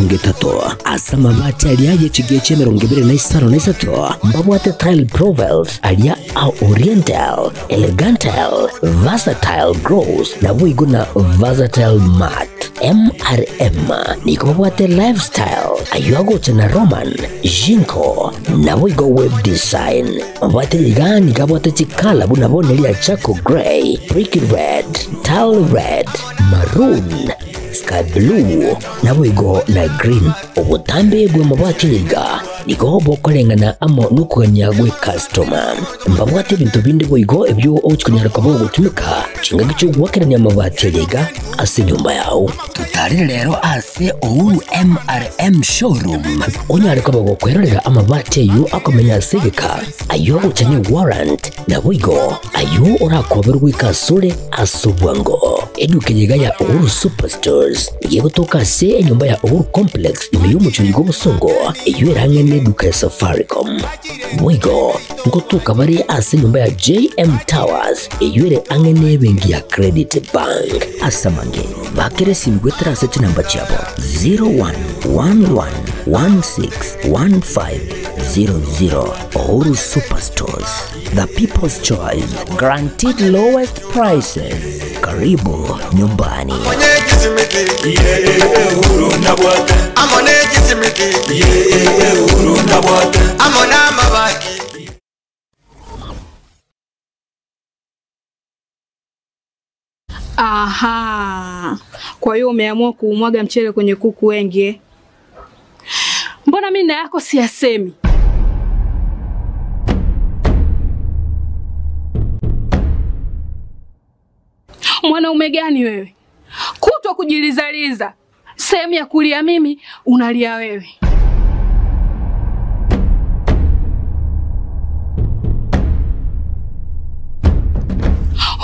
Emerongo etato ase amabati aria ye chigecho 25 na 3 mbabwate tile profiles aria a Oriental, Elegantal, Versatile Gross naboigo na Versatile Matt. MRM nigo babwate Lifestyle ayio agocha na Roman, Jinko naboigo Web Design. Mabwate iga nigo abwate chikala buna bono eria Charcoal Grey, Brick Red, Tile Red, Maroon, Sky blue, naboigo na green. Obotambe bw'amabati iga nigo bokoreng'ana amo nokogania gw'ekastoma. Mbabwate ebinto binde boigo ebio ogochia konyara koba ogotumeka chingaki chi'ogoakerania amabati aya iga ase enyomba yao. Totarere rero ase Uhuru MRM Showroom onyare koba gokwerorera amabati ayio akomenya ase egeka, ayio agocha ne warrant, naboigo ayio orakoberwe goika asore ase obwango. Eduka eye iga ya Uhuru Superstores nigo egotoka ase enyomba ya Uhuru Complex ime y'omochie oyo bw'obosongo, eyio ere ang'e neduka ya Safaricom. Boigo ngotoka bare ase enyomba ya JM Towers eyio ere ang'e nebenki ya Credit Bank. Ase amange, bakera esimi goetera ase chinamba chiabo 0111161500. Uhuru Superstores, the people's choice, guaranteed lowest prices. Karibu nyumbani. Aha. Kwa hiyo umeamua kuumwaga mchele kwenye kuku wengi eh? Mbona mimi na yako siyasemi? Mwanaume gani wewe? Kutwa kujilizaliza. Sehemu ya kulia mimi unalia wewe.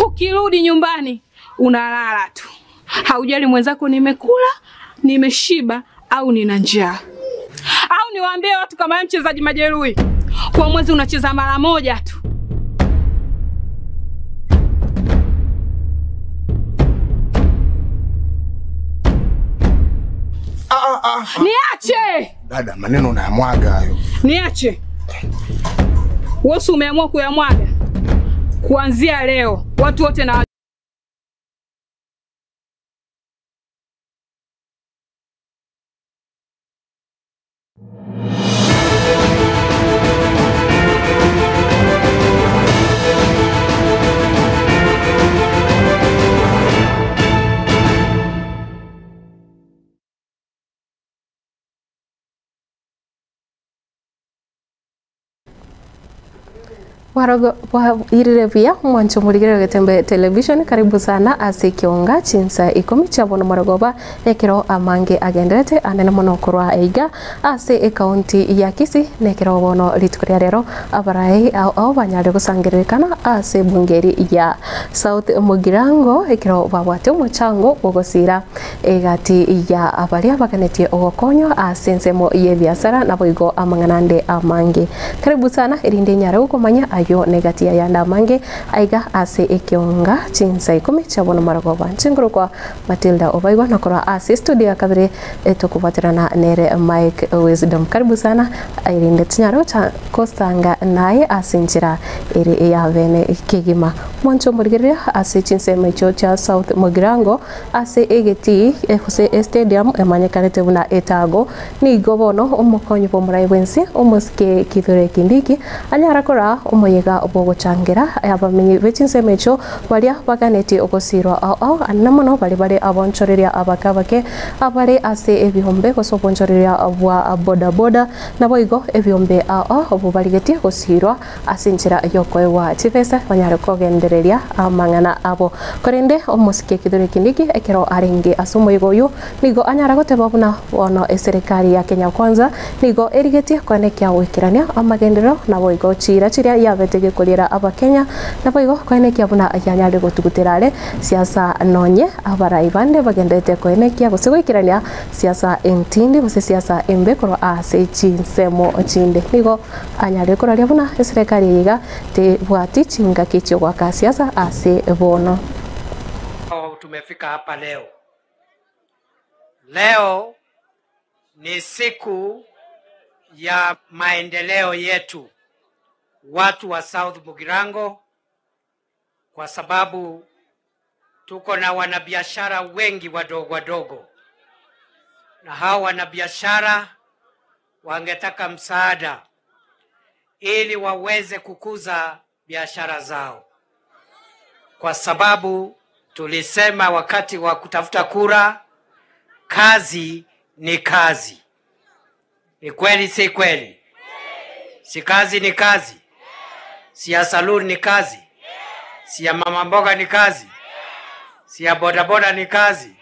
Ukirudi nyumbani unalala tu, haujali mwenzako nimekula, nimeshiba au nina njaa. Au niwaambie watu kama wewe mchezaji majeruhi, kwa mwezi unacheza mara moja tu. Niache, Dada, maneno unayamwaga hayo. niache. Wewe si umeamua kuyamwaga? Kuanzia leo watu wote na Warogo irire buya mwancho murigere getembe television karibu sana ase kionga chinsa 10 chia bono morogoba ekero amange agenderete anene mono korwa eiga ase ekaunti ya Kisii nekero bono rituko ria rero abarai ao banyare gosangererekana ase bungeri ya South Mugirango ekero babwate omochango bogosira egati ya abaria baganetie ogokonywa ase ensemo ye biasara naboigo amang'anande amange karibu sana erinde nyare gokomanya ayo negati ya yanda amange aiga ase ekionga chinsa 10 chia bono marogoba nchinguru kwa Matilda Obaigwa nakorwa ase studio ya kabere tukubwatirana nere Mike Wisdom karibu sana erinde tinyaro cha kosanga naye ase nchira ere ya bene kegima mwancho murigereria ase chinsemo icho cha South Mugirango ase egeti gose stadium emanyekanete buna etago nigo bono omokonyi bw'omorai bwensi omosike Kithure Kindiki anyara kora omoyega bwogochangera abamenyi b'echinsemo icho baria baganetie ogosirwa ao ao anene mono bari bare abonchoreria abake abake abare ase ebihombe gose obonchoreria bwa bodaboda naboigo ebihombe ao ao obo barigetie gosirwa ase enchera yokoewa chibesa banyare kogendereria amang'ana abo korende omosike Kithure Kindiki ekero arenge ase omoigo oyo nigo anyara goteba buna bono eserikali ya Kenya Kwanza nigo erigetie koenekia goikerania amagenderero naboigo chira chiria yabete gekorera abakenya naboigo koenekia buna yanyare gotugutera are siasa nonye abarai bande bagendete koenekia gose goikerania siasa entindi gose siasa embe korwa ase chinsemo chinde nigo anyare koraria buna eserikali iga tebwati chingaki chiogwaka siasa ase bono. Tumefika hapa leo. Leo ni siku ya maendeleo yetu watu wa South Mugirango, kwa sababu tuko na wanabiashara wengi wadogo wadogo, na hao wanabiashara wangetaka msaada ili waweze kukuza biashara zao, kwa sababu tulisema wakati wa kutafuta kura, kazi ni kazi. Ni kweli, si kweli? Si kazi ni kazi? Si ya saluni ni kazi? Si ya mama mboga ni kazi? Si ya bodaboda ni kazi?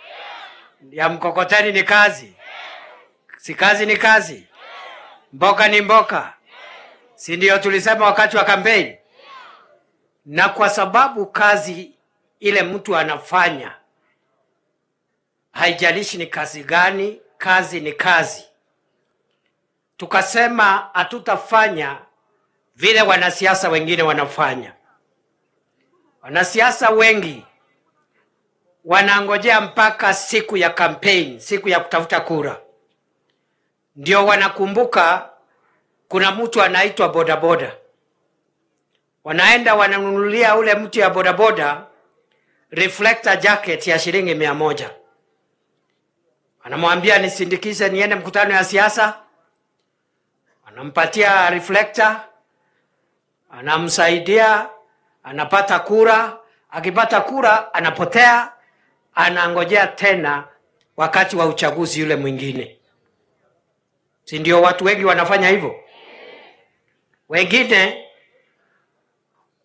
Ya mkokoteni ni kazi? Si kazi ni kazi? Mboka ni mboka, si ndio tulisema wakati wa kampeni? Na kwa sababu kazi ile mtu anafanya haijalishi ni kazi gani, kazi ni kazi. Tukasema hatutafanya vile wanasiasa wengine wanafanya. Wanasiasa wengi wanangojea mpaka siku ya kampeni, siku ya kutafuta kura, ndio wanakumbuka kuna mtu anaitwa bodaboda. Wanaenda wananunulia ule mtu ya bodaboda reflector jacket ya shilingi 100. Anamwambia nisindikize niende mkutano ya siasa, anampatia reflector, anamsaidia, anapata kura. Akipata kura anapotea, anangojea tena wakati wa uchaguzi yule mwingine. Si ndio watu wengi wanafanya hivyo? Wengine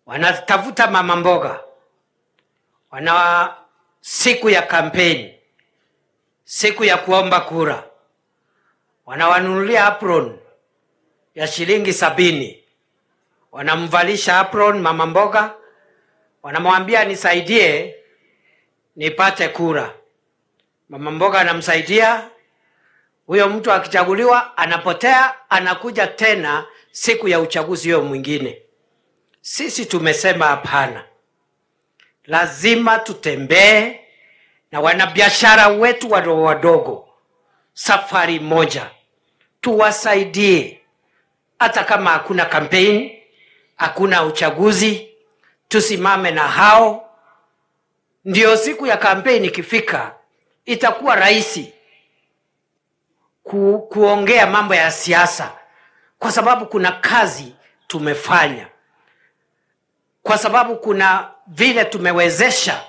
wanatafuta mama mboga, wana siku ya kampeni, siku ya kuomba kura, wanawanunulia apron ya shilingi 70, wanamvalisha apron mama mboga, wanamwambia nisaidie nipate kura. Mama mboga anamsaidia huyo mtu, akichaguliwa anapotea, anakuja tena siku ya uchaguzi huyo mwingine. Sisi tumesema hapana, lazima tutembee na wanabiashara wetu wadogo wadogo safari moja, tuwasaidie hata kama hakuna kampeni, hakuna uchaguzi, tusimame na hao. Ndio siku ya kampeni ikifika, itakuwa rahisi kuongea mambo ya siasa, kwa sababu kuna kazi tumefanya, kwa sababu kuna vile tumewezesha.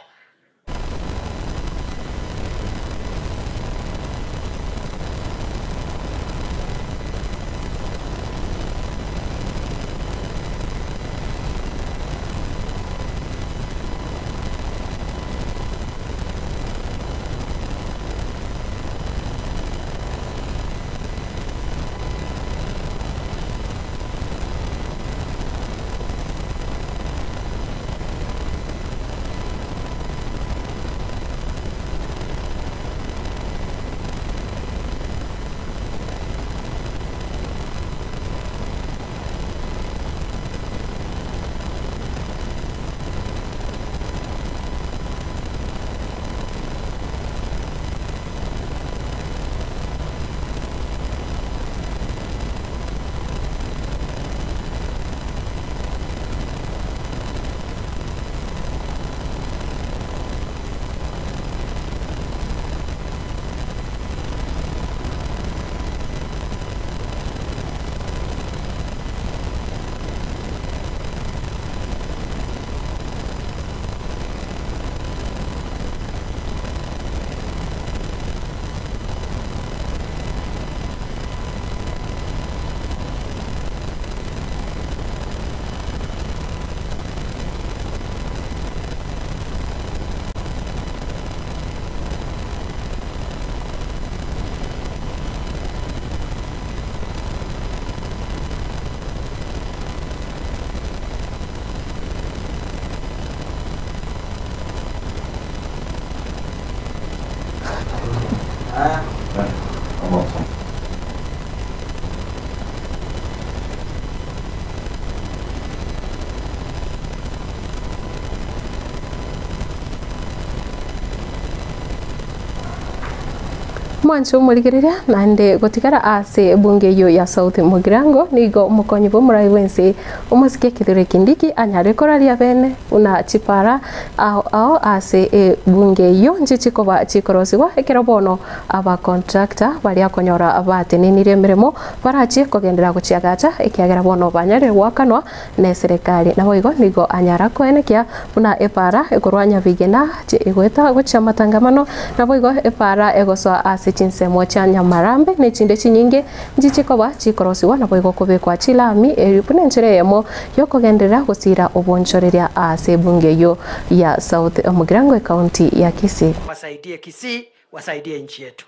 Mwanche omorigereria naende gotigara ase ebunge eyio ya South Mugirango nigo omokonyi bw'omorai bw'ense omosike Kithure Kindiki anyare koraria bene buna chipara ao ao ase ebunge eyio nchichikoba chikorosigwa ekero bono abacontractor baria konyora batenenirie emeremo barachie kogenderera gochiagacha ekiagera bono banyarire goakanwa neserekari. Naboigo nigo anyara koenekia buna epaara ekorwa Nyabigena egoeta gochia matangamano, naboigo epaara egosoa ase chinsemo chia Nyamarambe ne chinde chinyinge nchiche koba chikorosigwa naboigo kobekwa chilami erio buna enchera eyemo yokogenderera gosiira obonchoreria ase ebunge eyio ya South Mugirango ecounty ya Kisii. Wasaidie Kisii, wasaidie nchi yetu.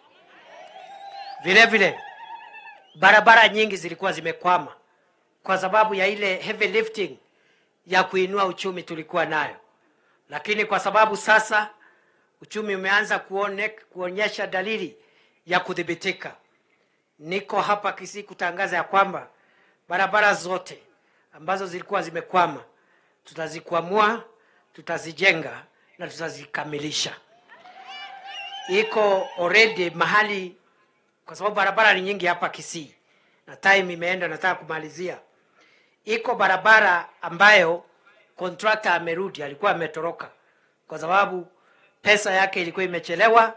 Vile vile barabara nyingi zilikuwa zimekwama kwa sababu ya ile heavy lifting ya kuinua uchumi tulikuwa nayo, lakini kwa sababu sasa uchumi umeanza kuone, kuonyesha dalili ya kudhibitika, niko hapa Kisii kutangaza ya kwamba barabara zote ambazo zilikuwa zimekwama tutazikwamua, tutazijenga na tutazikamilisha. Iko already mahali, kwa sababu barabara ni nyingi hapa Kisii na time imeenda, nataka kumalizia. Iko barabara ambayo contractor amerudi, alikuwa ametoroka kwa sababu pesa yake ilikuwa imechelewa,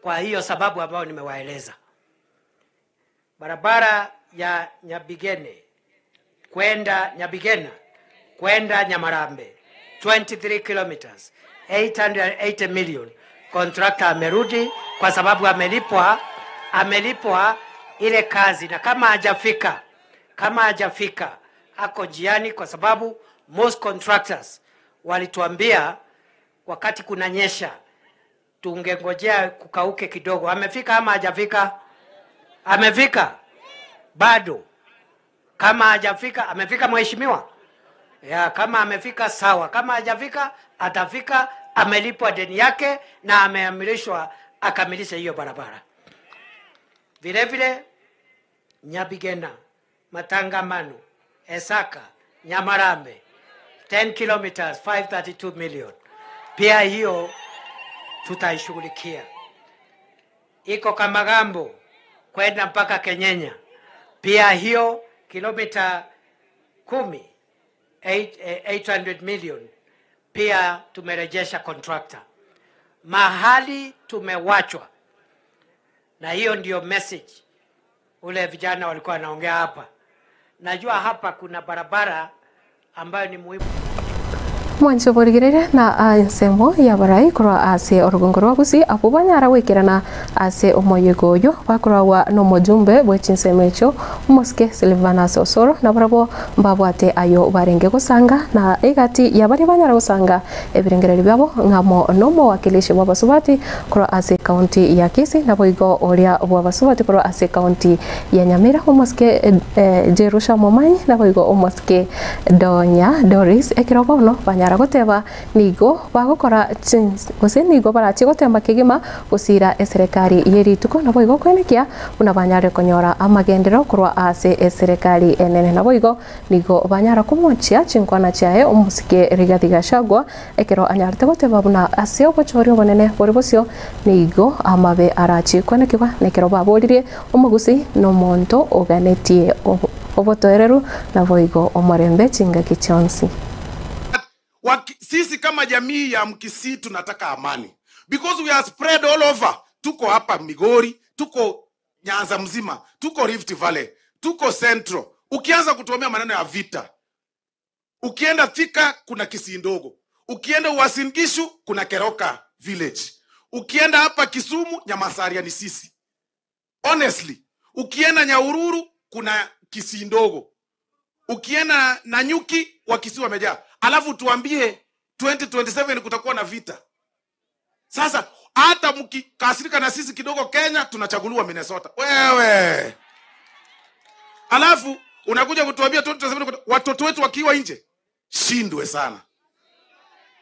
kwa hiyo sababu ambayo nimewaeleza. Barabara ya Nyabigene kwenda Nyabigena kwenda Nyamarambe 23 kilometers 880 million. Contractor amerudi kwa sababu amelipwa, amelipwa ile kazi, na kama hajafika, kama hajafika ako njiani, kwa sababu most contractors walituambia wakati kunanyesha tungengojea kukauke kidogo. Amefika ama hajafika? Amefika bado? Kama hajafika, amefika mheshimiwa? Ya, kama amefika sawa, kama hajafika atafika. Amelipwa deni yake na ameamrishwa akamilishe hiyo barabara. Vile vile Nyabigena, Matangamano, Esaka, Nyamarambe 10 kilometers 532 million, pia hiyo tutaishughulikia. Iko Kamagambo kwenda mpaka Kenyenya, pia hiyo kilomita 10 800 million, pia tumerejesha contractor. Mahali tumewachwa, na hiyo ndio message ule vijana walikuwa wanaongea hapa. Najua hapa kuna barabara ambayo ni muhimu. Mwancho borigerere na ensemo yabarai korwa ase orugongo rwa Gusii abwo banyara goikerana ase omoyego oyo bakoragwa na omojumbe bwe chinsemo echo omosike Silvanus Osoro nabarabwo mbabwate ayo barenge gosanga na egati yabari banyara gosanga ebirengererio byabo ng'amo na omowakilishi bwa basubati korwa ase county ya Kisii naboigo oria bwa basubati korwa ase county ya Nyamira omosike Jerusha Momanyi naboigo omosike Donya Doris ekero bono banyara goteba nigo bagokora gose nigo barachi gotemba kegima gosira eserekari yerituko naboigo kwenekia buna banyare konyora amagendero korwa ase eserekari enene naboigo nigo banyara komochia chinkwana chiaye omosike Rigathi Gachagua ekero anyarete goteba buna ase obochori obonene bori bosio nigo amabe arachi kwenekigwa nekero baboririe omogusi nomonto oganetie obotoereru naboigo omorembe chingaki chionsi. Sisi kama jamii ya Mkisii tunataka amani because we are spread all over. Tuko hapa Migori, tuko Nyanza mzima, tuko Rift Valley, tuko Central. Ukianza kutuambia maneno ya vita, ukienda Thika kuna Kisii ndogo, ukienda Uasin Gishu kuna Keroka village, ukienda hapa Kisumu Nyamasaria ni sisi. Honestly, ukienda Nyahururu kuna Kisii ndogo, ukienda Nanyuki wa Kisii wamejaa. Alafu tuambie 2027 kutakuwa na vita. Sasa hata mkikasirika na sisi kidogo Kenya tunachaguliwa Minnesota. Wewe. Alafu unakuja kutuambia 2027 watoto wetu wakiwa nje. Shindwe sana.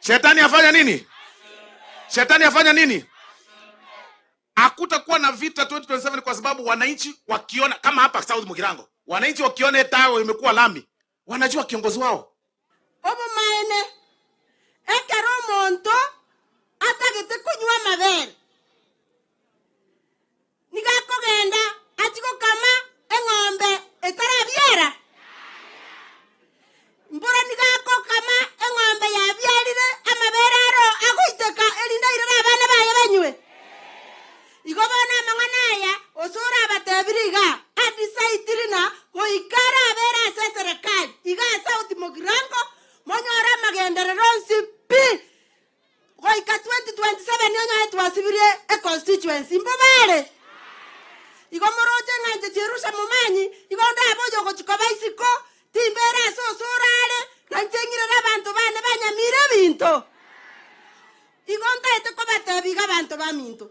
Shetani afanya nini? Shetani afanya nini? Hakutakuwa na vita 2027 kwa sababu wananchi wakiona kama hapa South Mugirango, wananchi wakiona tawe imekuwa lami, wanajua kiongozi wao. Obomaene ekero omonto atagete kunywa amabere Nigo akogenda achie gokama eng'ombe etarabiara? Mbora nigo agokama eng'ombe yabiarire amabere aro agoiteka, erinde airere abana baye banywe? Igo bono amang'ana aya Osoro abatebirie iga, Adisaitiri na goika arabere ase eserekari iga South Mugirango, monyore amagenderero onsi pi. Goika 2027 onyore twasibirie econstituency. Mbobare? Igo moroche ng'a inche Jerusha Momanyi, igo ndabe oyogochia koba isiko, timbera ase osoro are, na inche ng'irere abanto bane banyamire ebinto. Igo ntaete kobatebia iga abanto baminto,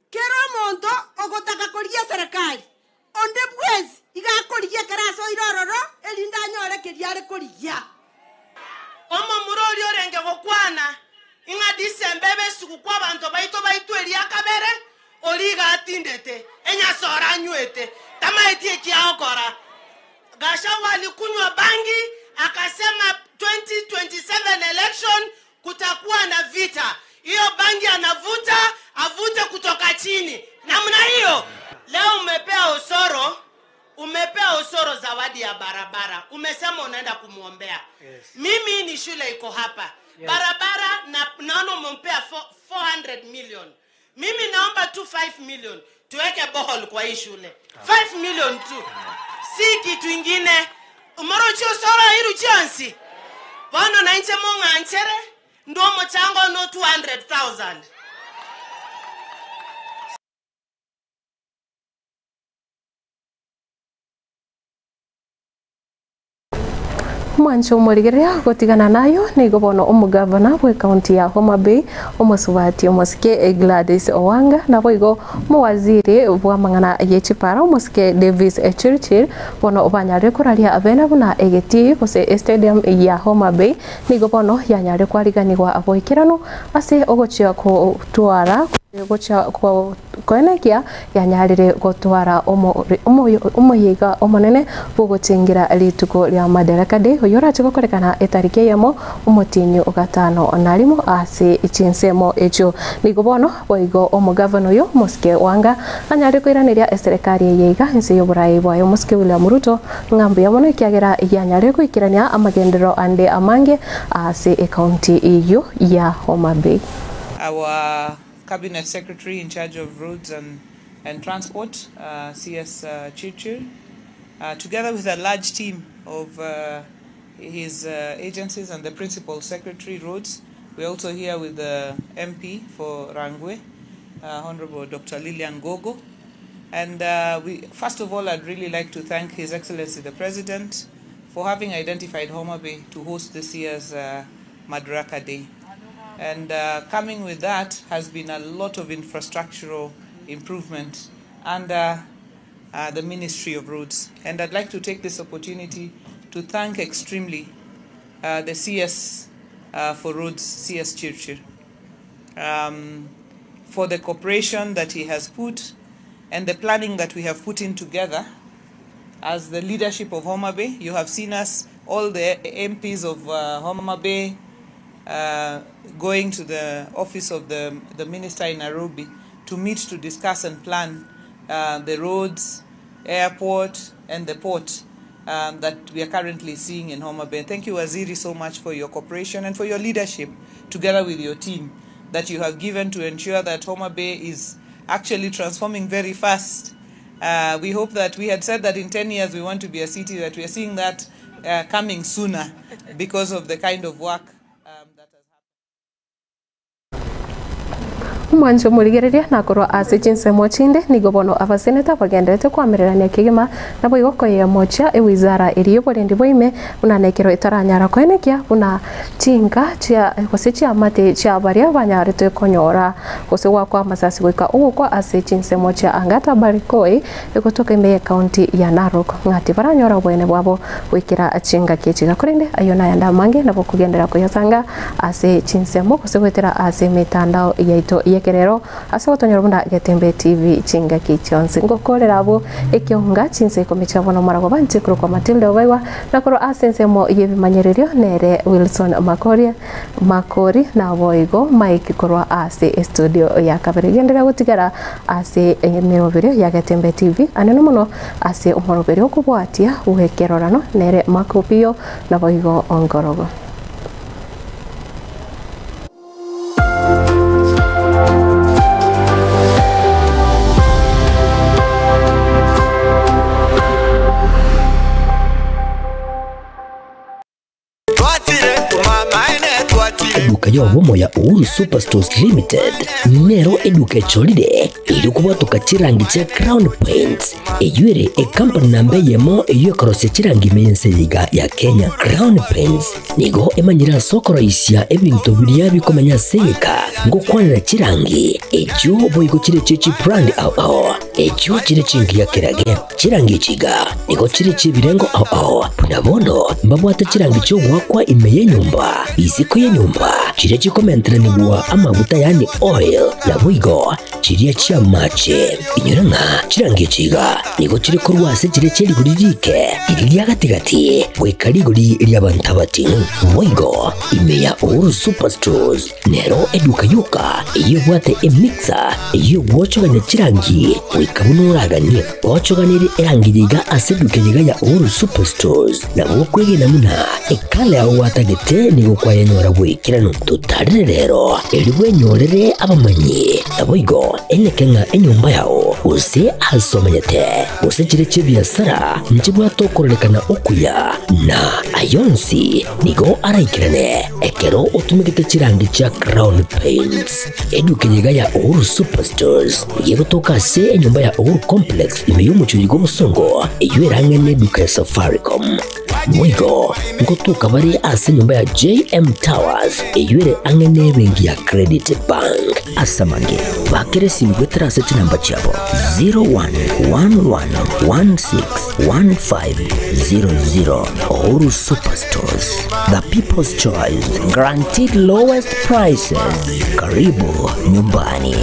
kera omonto ogotaka korigia eserekari, onde bwensi iga akorigia ekero asoire ororo, erinde anyore keria are korigia. Omomura oria orenge gokwana ng'a Disemba ebe esuguku abanto baito baitwe eria kabere, oria iga atindete, enyasore anywete, tamaeti eki agokora. Gachagua alikunywa bangi akasema 2027 election kutakuwa na vita. Hiyo bangi anavuta, avute kutoka chini. Namna hiyo. Leo umepea Osoro, umepea Osoro zawadi ya barabara. Umesema unaenda kumwombea. Yes. Mimi ni shule iko hapa. Yes. Barabara na naona umempea 400 million. Mimi naomba tu 5 million tuweke bohol kwa hii shule. 5 million tu. Si kitu ingine. Umorochi Osoro iru chance. Bono na inche mong'anchere ndo mochango no 200,000. Omwancho omorigereria gotigana nayo nigo bono omogavana bw'ekaunti ya Homa Bay omosubati omosike Gladys Owanga naboigo omowaziri bw'amang'ana ye chipara omosike Davis Chirchir bono banyarire koraria abene buna egetii gose estadium ya Homa Bay nigo bono yanyarire kwariganigwa boikeranu ase ogochia gotwara gochia koenekia yanyarire gotwara omoyiga omonene bwogochengera rituko ria Madaraka Day oyo orache gokorekana etariki eyemo omotinyu gatano na rimo ase chinsemo echio. Nigo bono boigo omogavana oyo Mosike Wanga anyarire koiraneria eserekari eye iga ense y'oborai bwaye Omosike William Ruto ng'a mbuya mono ekiagera yanyarire goikerania amagenderero ande amange ase ekaunti eyio ya Homa Bay. Our Cabinet Secretary in charge of Roads and, and Transport, CS Chirchir, together with a large team of his agencies and the Principal Secretary Roads. We're also here with the MP for Rangwe, Honorable Dr. Lilian Gogo. And we, first of all, I'd really like to thank His Excellency the President for having identified Homa Bay to host this year's Madaraka Day. And coming with that has been a lot of infrastructural improvement under the Ministry of Roads. And I'd like to take this opportunity to thank extremely the CS for Roads, CS Chirchir, for the cooperation that he has put and the planning that we have put in together as the leadership of Homa Bay. You have seen us, all the MPs of Homa Bay, going to the office of the minister in Nairobi to meet to discuss and plan the roads, airport, and the port that we are currently seeing in Homa Bay. Thank you, Waziri, so much for your cooperation and for your leadership together with your team that you have given to ensure that Homa Bay is actually transforming very fast. We hope that we had said that in 10 years we want to be a city, that we are seeing that coming sooner because of the kind of work that has happened. Omwancho omorigereria nakorwa ase chinsemo chinde nigo bono abaseneta bagenderete kwamererania kegima nabo koyemochia ewizara eri oborendi bwaime buna nekero etaranyara koenekia buna chinka chia gose chiamate chia baria banyarete konyora gose gwakwa amasasi goika ogokwa ase chinsemo chia Angata Barikoi egotoka ime ya county ya Narok ng'ati baranyora obwene bwabo goikera chingaki echiga korende ayo nayanda amange nabo kugendera koyasanga ase chinsemo gose goetera ase emitandao yaito. yekerero ase gotonyora buna Getembe TV chingaki chionsi ngokorera abwo ekionga chinsa ikomi chia bono maragoba nche korokwa Matilda Obaigwa na korwa ase ensemo yebimanyererio nere Wilson Makoria Makori naboigo Mike korwa ase estudio ya kabere genderera gotigara ase emeroberio ya Getembe TV anene mono ase omoroberio okobwatia bwekerorano nere Makopio naboigo Ongorogo. Eduka y'obomo ya Uhuru Superstores Limited nero eduka echorire eri okobwatoka chirangi chia Crown Paints eywo ere ecompany namba eyemo eywo ekorosia chirangi ime y'ense eyeiga ya Kenya. Crown Paints nigo emanyire ase okoroisia ebinto biria bikomenya ase egeka ngokwanera chirangi echio boigo chire chie chibrand ao ao echio chire chingiya kerage chirangi echi iga nigo chire chiebirengo ao ao buna bono mbabwate chirangi chiogwakwa ime y'enyomba isiko y'enyomba chiria chikomenteranigwa amaguta yaani oil naboigo chiria chi'amache. Inyora ng'a chirangi echi iga nigo chire korwa ase chiria chie rigori rike riria ria gati-gati goika rigori ri'abanto abating'u. Boigo ime ya Uhuru Superstores nero eduka yoka eyio ebwate emixer eyio egwochogania chirangi goika buna oraganie. Gochoganirie erangi eye iga ase eduka eye iga ya Uhuru Superstores nabo okwegena buna ekala yao gwatagete nigo kwayenyora bwaikeranu. Totarire rero erio bwenyorere abamanyi, naboigo eneke ng'a enyomba yao gose aase omanyete, gose chire chi'ebiasara nchibwate okororekana okuya, na ayonsi nigo araikerane ekero otumegete chirangi chia Crown Paints. Eduka eye iga ya Uhuru Superstores nigo egotoka ase enyomba ya Uhuru Complex ime y'omochie bw'obosongo, eyio erang'e neduka ya Safaricom. Boigo ngotoka bare ase enyomba ya JM Towers eyio ere ang'e nebenki ya Credit Bank. Ase amange, bakera esimi goetera ase chinamba chiabo 0111161500. Uhuru Superstores, the people's choice, guaranteed lowest prices. Karibu nyumbani.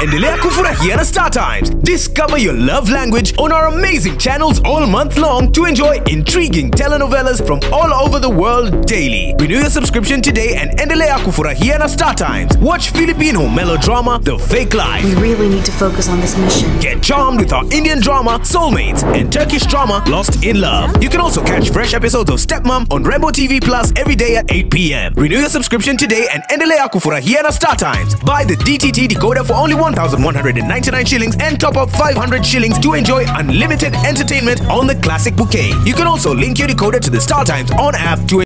Endelea kufurahia na Star Times. Discover your love language on our amazing channels all month long to enjoy intriguing telenovelas from all over the world daily. Renew your subscription today and endelea kufurahia na Star Times. Watch Filipino melodrama The Fake Life. We really need to focus on this mission. Get charmed with our Indian drama Soulmates and Turkish drama Lost in Love. You can also catch fresh episodes of Stepmom on Rainbow TV Plus every day at 8 p.m. Renew your subscription today and endelea kufurahia na Star Times. Buy the DTT decoder for only 1,199 shillings and top up 500 shillings to enjoy unlimited entertainment on the classic bouquet. You can also link your decoder to the Star Times on app to